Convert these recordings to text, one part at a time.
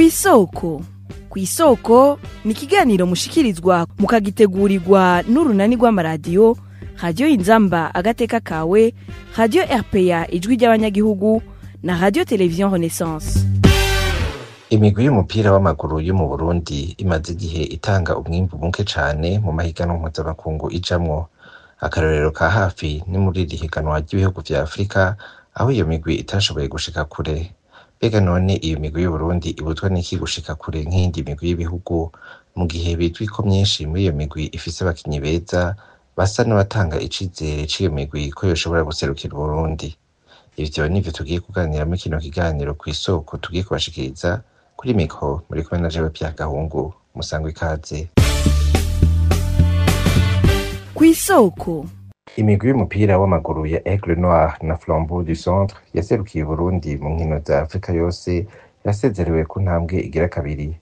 Kw'isoko. Kw'isoko ni ikiganiro mushikirizwa mukagitegurirwa n'urunani rw'amaradiyo Radiyo Inzamba Agateka Kawe, Radiyo RPA Ijwi ry'Abanyagihugu na Radiyo Televiziyo Renaissance. Imigwi y'umupira w'amaguru yo mu Burundi imaze igihe itanga umwimbu muke cane mu mahiganwa mpuzamakungu ijamwo. Akarorero ka hafi ni muri iri higanwa ry'ibihugu vya Afurika, aho iyo migwi itashoboye gushika kure. Mbega none iyo migwi y'Uburundi ibuzwa n'iki gushika kure nk'iyindi migwi y'ibihugu, mu gihe bizwi ko myinshi muri iyo migwi ifise abakinyi beza basa n'abatanga icizere c'iyo migwi ko yoshobora guserukira Uburundi? Ivyo nivyo tugiye kuganira muri kino kiganiro Kw'isoko tugiye kubashikiriza. Kuri mikro muri kumwe na jewe Pierre Gahungu, musangwe ikaze. Kw'isoko. Imigwi y'umupira w'amaguru ya Aigle Noir na Flambeau du Centre yaserukiye Uburundi mu nkino za Afrika yose yasezerewe ku ntambwe igira kabiri.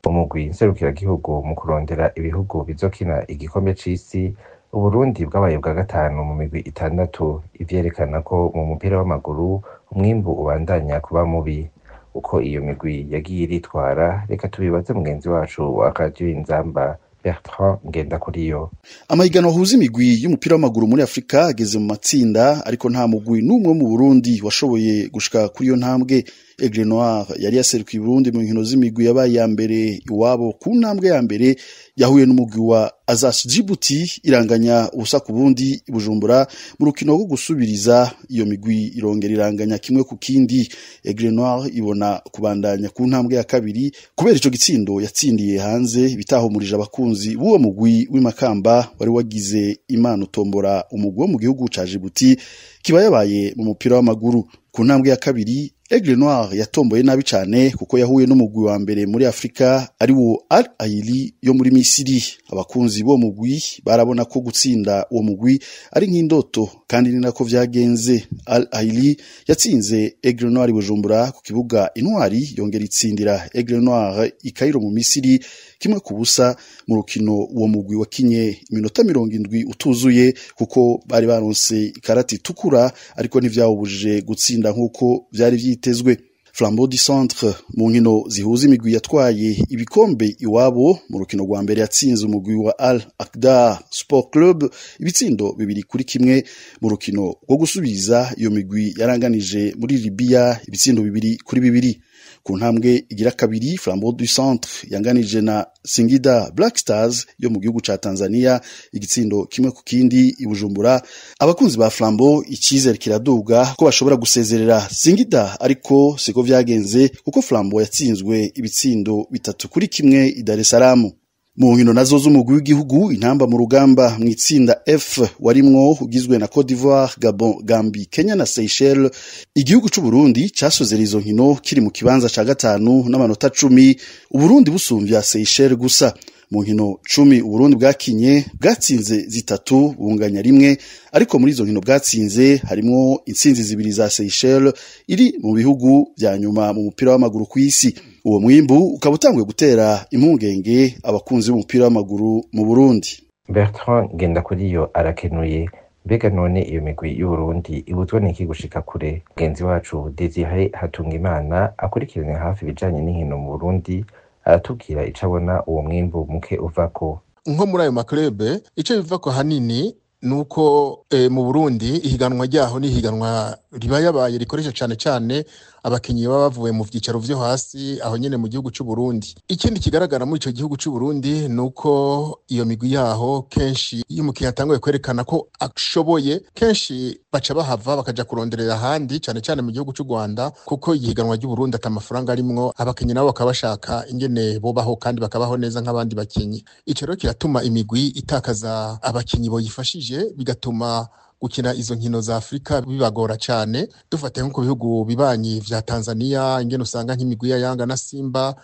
Umugwi nserukiragihugu mu kurondera ibihugu bizokina igikombe c'isi, Uburundi bwabaye bwa gatanu mu migwi itandatu, ivyerekana ko mu mupira w'amaguru umwimbu ubandanya kuba mubi. Uko iyo migwi yagiye iritwara, reka tubibaze mugenzi wacu wa Radio Inzamba, Bertrand Ngendakuriyo. Amahiganwa ahuza imigwi y'umupira w'amaguru muri Afurika ageze mu matsinda, ariko nta mugwi n'umwe wo mu Burundi washoboye gushika kuri iyo ntambwe. Aigle Noir yari yaserukiye Burundi mu nkino z'imigwi yabaye ya mbere iwabo, ku ntambwe ya mbere yahuye n'umugwi wa Azas Djibouti, iranganya 0-0 i Bujumbura. Mu rukino rwo gusubiriza, iyo migwi irongera iranganya 1-1. Aigle Noir ibona kubandanya ku ntambwe ya kabiri kubera ico gitsindo yatsindiye hanze, bitahumurije abakunzi b'uwo mugwi w'imakamba wari wagize imana utombora umugwi wo mu gihugu ca Djibouti kiba yabaye mu mupira w'amaguru. Ku ntambwe ya kabiri, Aigle Noir yatomboye nabi cane kuko yahuye n'umugwi wa mbere muri Afrika, ari wo Al Ahly yo muri Misiri. Abakunzi b'uwo mugwi barabona ko gutsinda uwo mugwi ari nk'indoto, kandi ni nako vyagenze. Al Ahly yatsinze Aigle Noir i Bujumbura ku kibuga Intwari, yongera itsindira Aigle Noir i Cairo mu Misiri 1-0, mu rukino uwo mugwi wakinye iminota 70 utuzuye kuko bari baronse ikarati itukura, ariko ntivyawubujije gutsinda nk'uko vyari vyitezwe. Flambeau du Centre, mu nkino zihuza imigwi yatwaye ibikombe iwabo, mu rukino rwa mbere yatsinze umugwi wa Al Akdar Sport Club ibitsindo 2-1. Mu rukino rwo gusubiza, iyo migwi yaranganije muri Libya ibitsindo 2-2. Ku ntambwe igira kabiri, Flambeau du Centre yanganije na Singida Black Stars yo mu gihugu ca Tanzania igitsindo 1-1 i Bujumbura. Abakunzi ba Flambeau icizere kiraduga ko bashobora gusezerera Singida, ariko siko vyagenze kuko Flambeau yatsinzwe ibitsindo 3-1 i Dar es Salaam. Mu nkino nazo z'umugwi w'igihugu Intamba mu Rugamba, mu itsinda F warimwo ugizwe na Cote d'Ivoire, Gabon, Gambie, Kenya na Seychelles, igihugu c'u Burundi casozera izo nkino kiri mu kibanza ca gatanu n'amanota 10, Uburundi busumvya Seychelles gusa. Mu nkino 10 Uburundi bwakinye, bwatsinze zitatu, bunganya rimwe, ariko muri izo nkino bwatsinze harimwo intsinzi zibiri za Seychelles iri mu bihugu vya nyuma mu mupira w'amaguru kw'isi. Uwo mwimbu ukaba utanguye gutera impungenge abakunzi b'umupira w'amaguru mu Burundi. Bertrand Ngendakuriyo arakenuye. Mbega none iyo migwi y'Uburundi ibuzwa n'iki gushika kure? Mugenzi wacu Desire Hatungimana akurikirana hafi ibijanye n'inkino mu Burundi aratubwira ico abona uwo mwimbu muke uvako. Nko muri ayo maklebe, ico bivako hanini nuko mu Burundi ihiganwa ryaho ni ihiganwa riba yabaye rikoresha cane cane abakinyi baba bavuye mu vyicaro vyo hasi aho nyene mu gihugu c'u Burundi. Ikindi kigaragara muri ico gihugu c'u Burundi nuko iyo migwi yaho kenshi iyo umukinyi atanguye kwerekana ko ashoboye, kenshi baca bahava bakaja kuronderera ahandi, cane cane mu gihugu c'u Rwanda, kuko ihiganwa ry'u Burundi ata mafaranga arimwo, abakinyi nabo bakaba bashaka ingene bobaho kandi bakabaho neza nk'abandi bakinyi. Ico rero kiratuma imigwi itakaza abakinyi boyifashije, bigatuma gukina izo nkino za Afrika bibagora cane. Dufate nko ku bihugu bibanyi vya Tanzania, ingene usanga nk'imigwi ya Yanga na Simba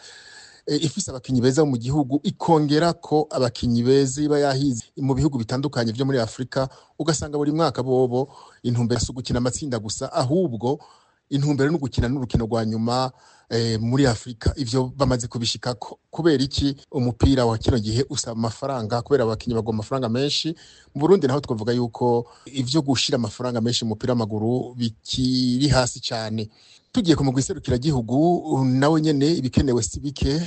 ifise abakinyi beza mu gihugu, ikongera ko abakinyi beza iba yahize mu bihugu bitandukanye vyo muri Afrika, ugasanga buri mwaka bobo intumbero si ugukina amatsinda gusa, ahubwo Intumbero no gukina n'urukino rwa nyuma muri Afrika. Ivyo bamaze kubishikako. Kubera iki? Umupira wa kino gihe usaba amafaranga, kubera abakinyi bagomba amafaranga menshi. Mu Burundi naho twavuga yuko ivyo gushira amafaranga menshi mu mupira w'amaguru bikiri hasi cyane. Tugiye ku mugwi serukiragihugu, nawe nyene ibikenewe si bike.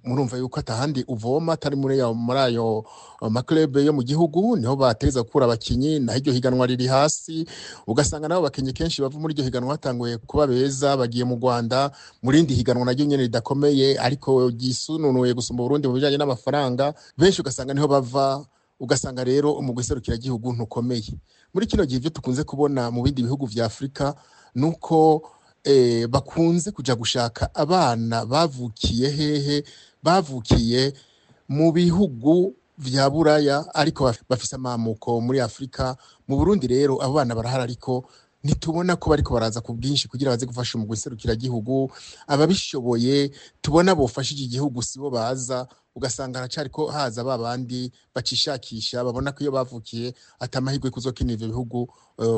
Murumva yuko atahandi uvoma atari muri ayo maklebe yo mu gihugu, niho bateza gukura abakinyi, naho iryo higanwa riri hasi. Ugasanga nabo bakinyi kenshi bava muri iryo higanwa batanguye kuba beza, bagiye mu Rwanda mu rindi higanwa naryo nyene ridakomeye ariko ryisununuye gusumba Burundi mu bijanye n'amafaranga. Benshi ugasanga niho bava, ugasanga rero umugwi serukiragihugu ntukomeye. Muri kino gihe ivyo tukunze kubona mu bindi bihugu vya Afrika nuko bakunze kuja gushaka abana bavukiye hehe, bavukiye mu bihugu vya Buraya ariko bafise amamuko muri Afrika. Mu Burundi rero abo bana barahari, ariko ntitubona ko bariko baraza ku bwinshi kugira baze gufasha umugwi serukiragihugu. Ababishoboye tubona bofashije igihugu sibo baza, ugasanga haracariko haza ba bandi bacishakisha, babona ko iyo bavukiye atamahirwe kuzokina ivyo bihugu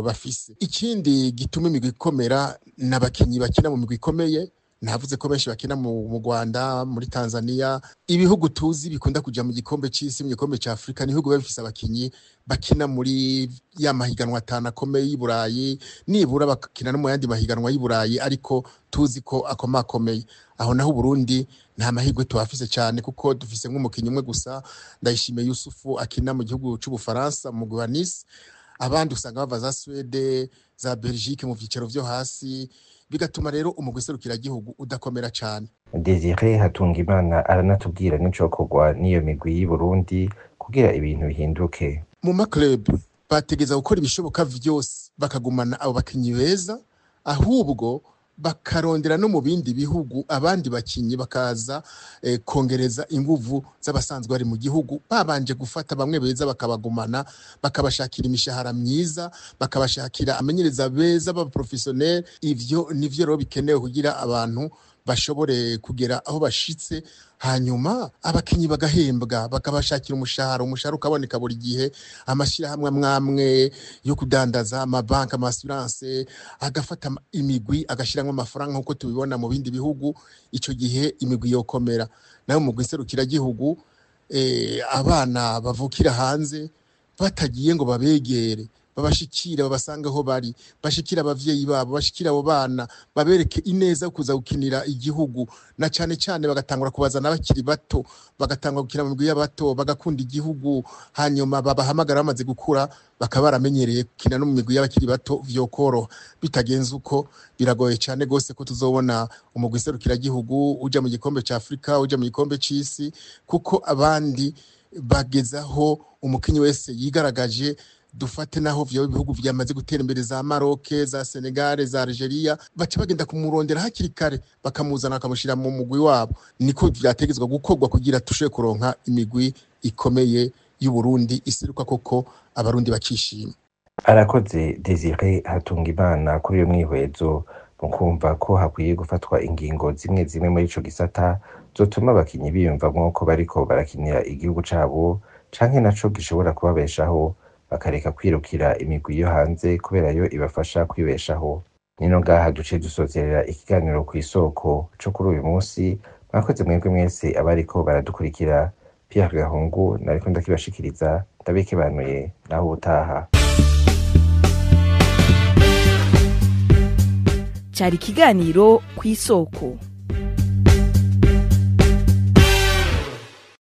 bafise. Ikindi gituma imigwi ikomera n'abakinyi bakina mu migwi ikomeye. Navuze ko benshi bakina mu Rwanda, muri Tanzania, ibihugu tuzi bikunda kuja mu gikombe c'isi, mu gikombe ca Afrika, ni ibihugu biba bifise abakinyi bakina muri ya mahiganwa atanu akomeye y'i Burayi, nibura bakina no mu yandi mahiganwa y'i Burayi ariko tuzi ko akomakomeye. Aho naho Burundi nta mahirwe tuhafise cyane, kuko dufise nk'umukinyi umwe gusa, Ndayishimiye Yusufu, akina mu gihugu c'Ubufaransa mu mugwi wa Nice. Abandi usanga bava za Suède, za Belgique mu vyicaro vyo hasi, bigatuma rero umugwi serukiragihugu udakomera cyane. Desire Hatungimana aranatubwira n'icokorwa n'iyo migwi y'i Burundi kugira ibintu bihinduke. Mu maklub bategeza gukora ibishoboka vyose bakagumana abo bakinyi beza, ahubwo bakarondera no mu bindi bihugu abandi bakinyi bakaza kongereza inguvu z'abasanzwe bari mu gihugu, babanje gufata bamwe beza bakabagumana, bakabashakira imishahara myiza, bakabashakira amenyereza beza b'abaprofessionnel. Ivyo nivyo rero bikenewe kugira abantu bashobore kugera aho bashitse. Hanyuma abakinyi bagahembwa, bakabashakira umushahara, umushahara ukaboneka buri gihe. Amashirahamwe amwamwe yo kudandaza, amabanki, amassurance agafata imigwi agashiramwo amafaranga nkuko tubibona mu bindi bihugu. Ico gihe imigwi yokomera. Nayo mugwi serukiragihugu, abana bavukira hanze batagiye ngo babegere, babashikira, babasanga aho bari, bashikira abavyeyi babo, bashikira abo bana, babereke ineza kuza gukinira igihugu, na cane cane bagatangura kubazana bakiri bato, bagatangura gukina mu migwi y'abato, bagakunda igihugu. Hanyuma babahamagara bamaze gukura, bakaba baramenyereye gukina no mu migwi y'abakiri bato, vyokoroha. Bitagenze uko biragoye cane gose ko tuzobona umugwi serukiragihugu uja mu gikombe ca Afrika, uja mu gikombe c'isi, kuko abandi bagezaho umukinyi wese yigaragaje. Dufate naho vyo ibihugu vyamaze gutera imbere, za Maroc, za Senegal, za Algeria, baca bagenda kumurondera hakiri kare, bakamuzana bakamushira mu mugwi wabo. Niko vyategezwa gukorwa kugira tushobe kuronka imigwi ikomeye y'u Burundi iseruka koko, abarundi bakishima. Arakoze Desire Hatungimana kuri uyu mwihwezo, mu kumva ko hakwiye gufatwa ingingo zimwe zimwe muri ico gisata zotuma abakinyi biyumvamwo ko bariko barakinira igihugu cabo canke naco gishobora kubabeshaho, bakareka kwirukira imigwi yo hanze kubera yo ibafasha kwibeshaho. Nino ngaha duce dusozerera ikiganiro kw'isoko co kuri uyu munsi. Mwakoze mwebwe mwese abariko baradukurikira. Pierre Gahungu nariko ndakibashikiriza, ndabikebanuye, naho ubutaha. Cari ikiganiro kw'isoko.